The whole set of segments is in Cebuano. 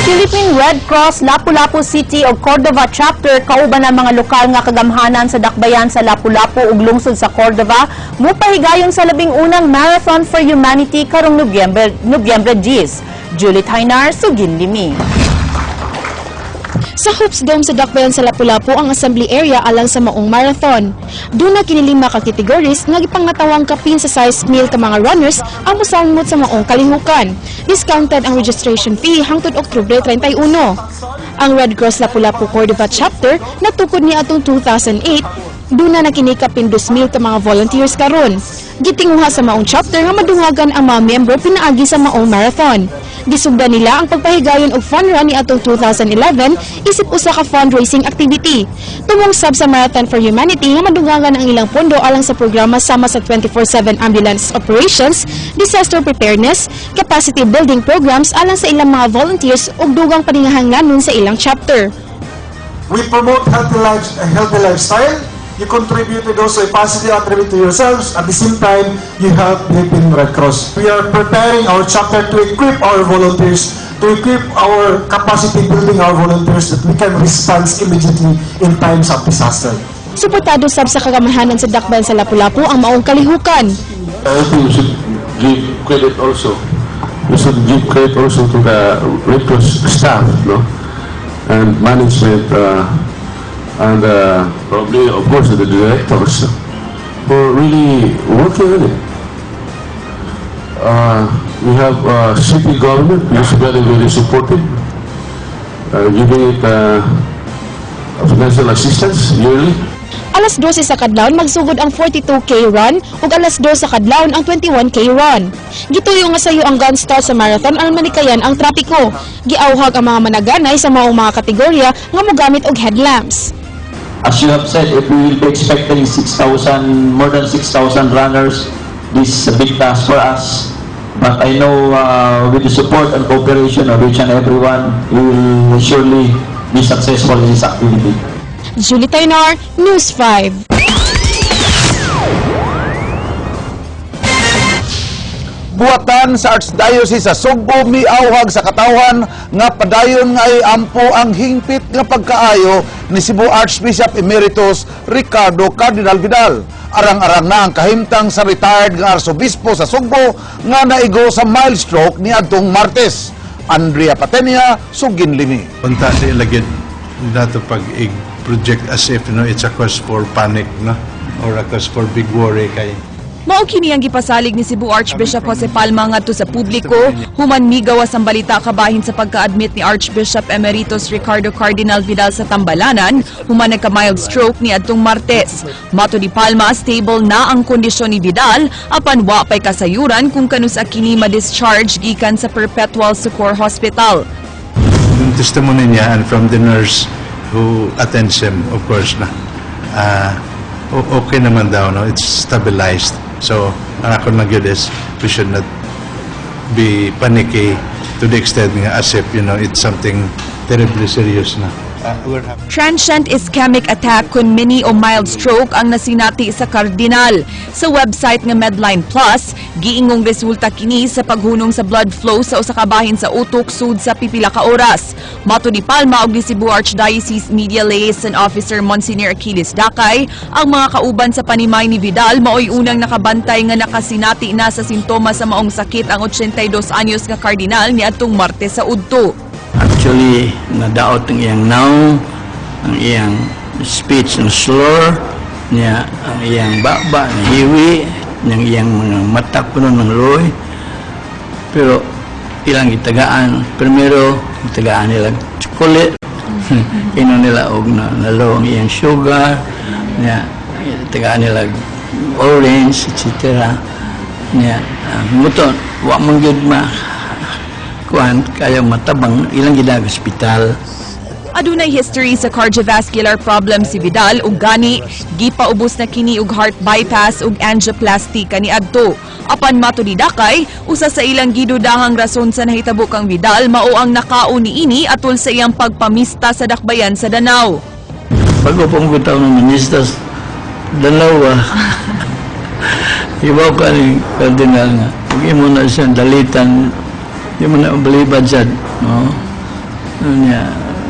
Philippine Red Cross Lapu-Lapu City ug Cordova Chapter kauban ang mga lokal nga kagamhanan sa dakbayan sa Lapu-Lapu ug lungsod sa Cordova mupahigayon sa 11 marathon for Humanity karong Nobyembre 10. Julie Tainar, Suginlimi. Sa Hoops Dome sa Dakbayan sa Lapu-Lapu ang assembly area alang sa maong marathon. Duna kini lima ka categories nga gipangatawang kapin sa size mil ka mga runners ang mosalmot sa maong kalihukan. Discounted ang registration fee hangtod Oktubre 31. Ang Red Cross Lapu-Lapu Cordova Chapter natukod ni atong 2008. Duna na kini kapin 2,000 ka mga volunteers karon. Gitinguha sa maong chapter nga madungagan ang mga miyembro pinaagi sa maong marathon. Gisugdan nila ang pagpahigayon og fun run ni atong 2011 isip usa ka fundraising activity. Tumong sab sa Marathon for Humanity nga madungagan ang ilang pondo alang sa programa sama sa 24/7 ambulance operations, disaster preparedness, capacity building programs alang sa ilang mga volunteers ug dugang paningahanglanon sa ilang chapter. We promote healthy lives, a healthy lifestyle. You contributed also a positive attribute to yourselves. At the same time, you help Philippine Red Cross. We are preparing our chapter to equip our volunteers, to equip our capacity building our volunteers that we can respond immediately in times of disaster. Suportado sab sa kagamhanan sa dakbayan sa Lapu-Lapu ang maong kalihukan. I think we should give credit also. We should give credit also to the Red Cross staff, no, and management, and probably, of course, the directors for really working on it. We have city government which is very, very supportive, giving it financial assistance yearly. Alas 12 sa kadlawon magsugod ang 42K run ug alas 2 sa kadlawon ang 21K run. Gituyo nga sayo ang gun start sa marathon aron malikayan ang trapiko. Giawhag ang mga managanay sa maong mga kategorya nga mogamit og headlamps. As you have said, if we will be expecting 6,000, more than 6,000 runners, this is a big task for us. But I know with the support and cooperation of each and everyone, we will surely be successful in this activity. Julie Tainar, News 5. Buhatan sa Archdiocese sa Sugbo miawhag sa katawhan nga padayon nga ampo ang hingpit nga pagkaayo ni Cebu Archbishop Emeritus Ricardo Cardinal Vidal. Arang-arang na ang kahimtang sa retired nga arsobispo sa Sugbo nga naigo sa mild stroke ni adtong Martes. Andrea Patenia, Suginlimi. Unta di lagi nato pag i-project as if it's a cause for panic, no, or a cause for big worry kay Mao kini ang gipasalig ni Cebu Archbishop Jose Palma ngadto sa publiko human migawas ang balita kabahin sa pagka-admit ni Archbishop Emeritus Ricardo Cardinal Vidal sa Tambalanan human nagka-mild stroke ni adtong Martes. Mato ni Palma, stable na ang kondisyon ni Vidal apan wa pay kasayuran kung kanus-a kini ma-discharge gikan sa Perpetual Succour Hospital. Yung testimony niya and from the nurse who attends him, of course, na okay naman daw, no, it's stabilized. So ang ako lang yun is we should not be panicky to the extent nga as if it's something terribly serious na. We're happy. Transient ischemic attack kun mini o mild stroke ang nasinati sa kardinal. Sa website nga Medline Plus, giingong resulta kini sa paghunong sa blood flow sa usa ka bahin sa utok sud sa pipila ka oras. Mato ni Palma og ni Cebu Archdiocese Media Liaison Officer Monsignor Achilles Dakay, ang mga kauban sa panimay ni Vidal maoy unang nakabantay nga nakasinati na sa sintomas sa maong sakit ang 82 anyos nga kardinal niadtong Martes sa udto. Actually, nadaot ang iyang nawong, ang iyang speech ng slur, niya, ang iyang baba, hiwi, ang iyang mga mata puno ng luoy. Pero ilang gitagaan, primero, gitagaan nila chocolate, inom nila og na, nalo ang iyang sugar, niya, tagaan nila orange, etc. Niya, muto, wa man gyud ma kuan kaya matabang ilang gidag ospital. Adunay history sa cardiovascular problem si Vidal ug gani gipaubos na kini og heart bypass ug angioplasty kaniadto. Apan mato ni Dakay, usa sa ilang gidudahang rason sa nahitabo kang Vidal mao ang nakaon niini atol sa iyang pagpamista sa dakbayan sa Danao. Bago pong bitaw ng ministers, dalawa. Ibaw ka ni Cardinal nga. Pag imo na siya dalitan, di mo na balibad siya. No? Ano niya,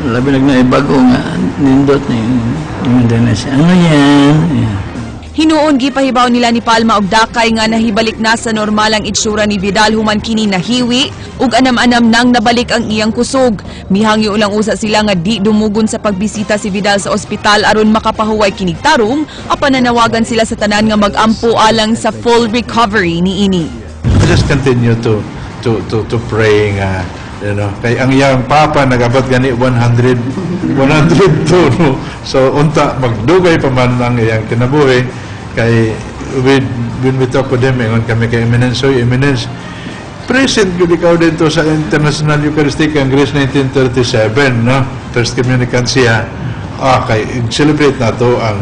labi na bago nga, nindot ni, yung na siya. Ano yan? Yeah. Hinuon gipahibaw nila ni Palma og dakay nga nahibalik na sa normal ang itsura ni Vidal human kini nahiwi ug anam-anam nang nabalik ang iyang kusog. Mihangyo lang usa sila nga di dumugon sa pagbisita si Vidal sa ospital aron makapahuway kinig tarong, apan nanawagan sila sa tanan nga mag-ampo alang sa full recovery niini. I just continue to pray nga kay ang iyang papa nagabot gani 100 102, no? So unta magdugay pa man ang iyang kinabuhi kay when we talk with him, ingon kami kay Eminence, "Oy, Eminence, present gyud ikaw dito sa International Eucharistic Congress 1937, no? First communicant siya." Ah, kay celebrate na to ang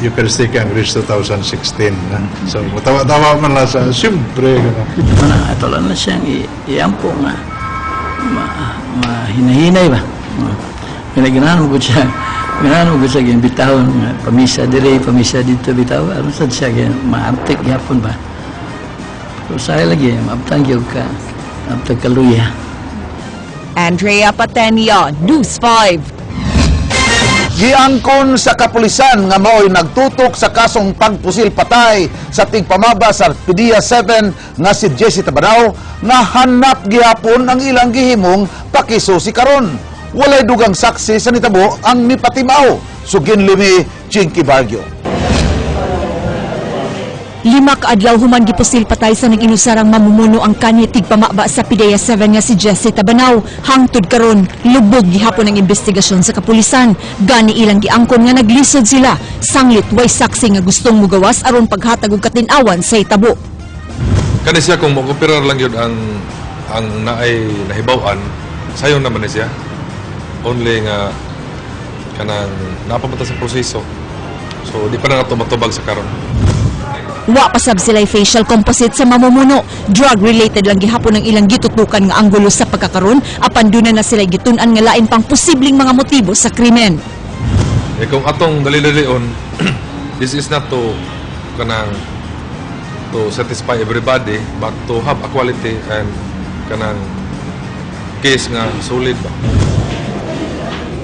Eucharistic Congress 2016, no? So matawa-tawa man lang sa siyempre gano'n. Mana, ato lang na siyang iampo nga mahinahinay ba. Pinaganahan mo ko siya, ganahan mo ko siya gimbitahon nga pamisa dire, pamisa dito bitaw, aron sad siya gin maantik gyapon ba. Pero saya lagi, maabtang gyud ka, abtang kaluya. Andrea Patenia, News 5. Giangkon sa kapulisan nga maoy nagtutok sa kasong pagpusil patay sa tigpamaba sa PDEA 7 nga si Jesse Tabanao nga hanap gihapon ang ilang gihimong pakisusi karon. Walay dugang saksi sa nitabo ang mipatimaw. Sugin limi, Chinky Bargio. 5 ka adlaw human gipusil patay sa nag-inusarang mamumuno ang kanhi tigpamaba sa PDEA 7 nga si Jesse Tabanao. Hangtod karon, lubog gihapon ang investigasyon sa kapulisan. Gani ilang giangkon nga naglisod sila. Sanglit way saksi nga gustong mugawas aron paghatag og katin-awan sa itabo. Kani siya, kung mo-cooperar lang yun ang naay nahibaw-an, sayon naman ni siya. Only nga kanang napapunta sa proseso. So di pa na nato matubag sa karon. Wa pa sab sila'y facial composite sa mamumuno. Drug-related lang gihapon ang ilang gitutukan nga anggulo sa pagkakaron, apan duna na sila'y gitun-an nga lain pang posibleng mga motibo sa krimen. Eh kung atong dalililion, this is not to kanang to satisfy everybody but to have a quality and kanang case nga solid ba.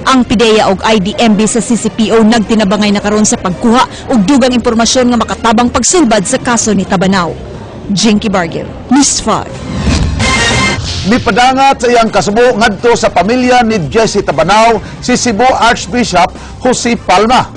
Ang PDEA og IDMB sa CCPO nagtinabangay na karon sa pagkuha og dugang impormasyon nga makatabang pagsulbad sa kaso ni Tabanao. Jinky Bargil, News 5. Mipadangat sa iyang kasubo ngadto sa pamilya ni Jesse Tabanao si Cebu Archbishop Jose Palma.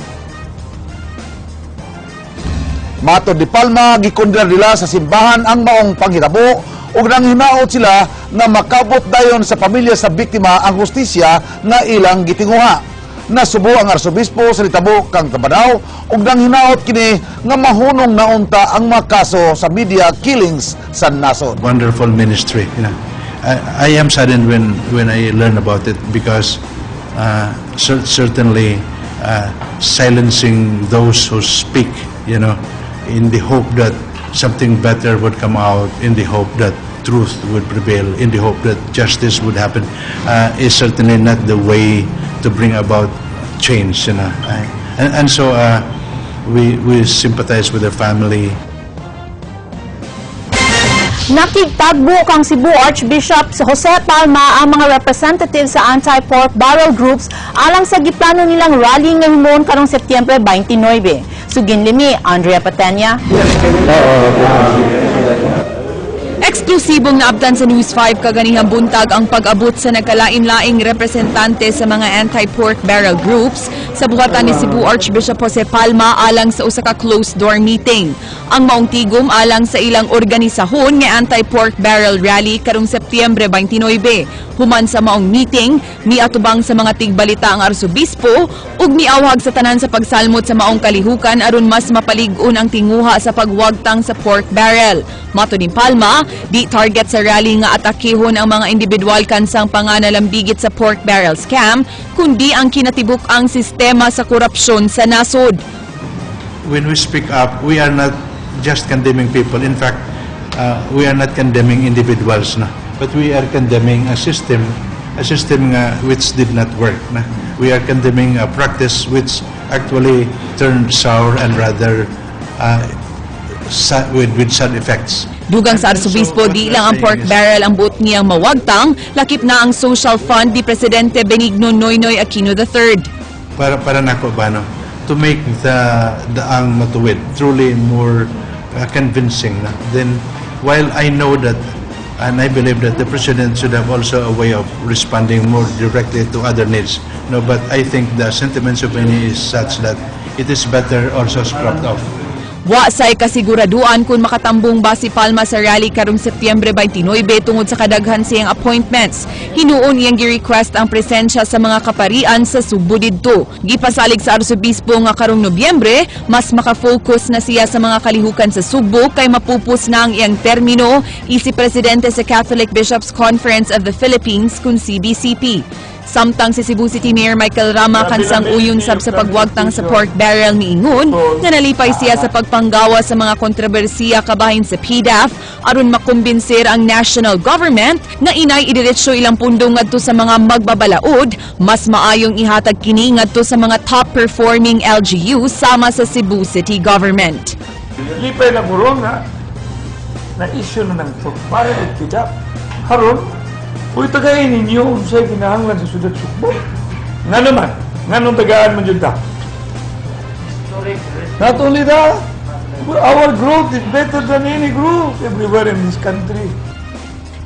Matod ni Palma, gikundar nila sa simbahan ang maong panghitabo ug nang hinaot sila nga makabot dayon sa pamilya sa biktima ang hustisya nga ilang gitinguha. Nasubo ang arsobispo sa nitabo kang Tabanao ug nang hinaot kini nga mahunong naunta ang mga kaso sa media killings sa nasod. Wonderful ministry. I am saddened when I learn about it because certainly silencing those who speak, in the hope that something better would come out, in the hope that truth would prevail, in the hope that justice would happen, is certainly not the way to bring about change. And so we sympathize with the family. Nakigtagbo kang Cebu Archbishop si Jose Palma ang mga representative sa anti-pork barrel groups alang sa giplano nilang rally nga himon karong Setyembre 29. Sugin limi, Andrea Patenya. Eksklusibong naabtan sa News 5 kaganihang buntag ang pag-abot sa nagkalain-laing representante sa mga anti-pork barrel groups sa buhatan ni Cebu Archbishop Jose Palma alang sa usa ka closed-door meeting. Ang maong tigom alang sa ilang organisahon nga anti-pork barrel rally karong Setyembre 29. Human sa maong meeting, miatubang sa mga tigbalita ang arsobispo ug miawhag sa tanan sa pagsalmot sa maong kalihukan aron mas mapalig-on ang tinguha sa pagwagtang sa pork barrel. Matod ni Palma, di target sa rally nga atakihon ang mga individual kansang panganalambigit sa pork barrel scam, kundi ang kinatibuk ang sistema sa korupsyon sa nasod. When we speak up, we are not just condemning people. In fact, we are not condemning individuals, no? But we are condemning a system nga which did not work. Na? We are condemning a practice which actually turned sour and rather with sad effects. Dugang sa Arsobispo, di lang ang pork barrel ang buot niyang mawagtang, lakip na ang social fund ni Presidente Benigno Noynoy Aquino III. Para nako ba, no, to make the ang matuwid truly more convincing na, then while I know that and I believe that the president should have also a way of responding more directly to other needs, no, but I think the sentiments of many is such that it is better also scrapped off. Wa say kasiguraduan kung makatambong ba si Palma sa rally karong Setyembre 29 tungod sa kadaghan siyang appointments. Hinuon iyang gi-request ang presensya sa mga kaparian sa Sugbo didto. Gipasalig sa Arsobispo nga karong Nobyembre, mas makafocus na siya sa mga kalihukan sa Sugbo kay mapupos na ang iyang termino isip presidente sa Catholic Bishops Conference of the Philippines kung CBCP. Samtang si Cebu City Mayor Michael Rama kansang uyon sab sa pagwagtang sa pork barrel, miingon nga nalipay siya sa pagpanggawa sa mga kontrobersiya kabahin sa PDAF aron makumbinser ang national government nga inay idiretso ilang pundo ngadto sa mga magbabalaod, mas maayong ihatag kini ngadto sa mga top performing LGU sama sa Cebu City Government. Lipay na ko ron nga na-issue na ng pork barrel at PDAF. Haron, uy, tagayin ninyo unsay kinahanglan sa syudad Sugbo. Nga naman, nga nung tagaan man jud ta. Not only that, our growth is better than any growth everywhere in this country.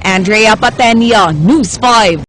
Andrea Patenia, News 5.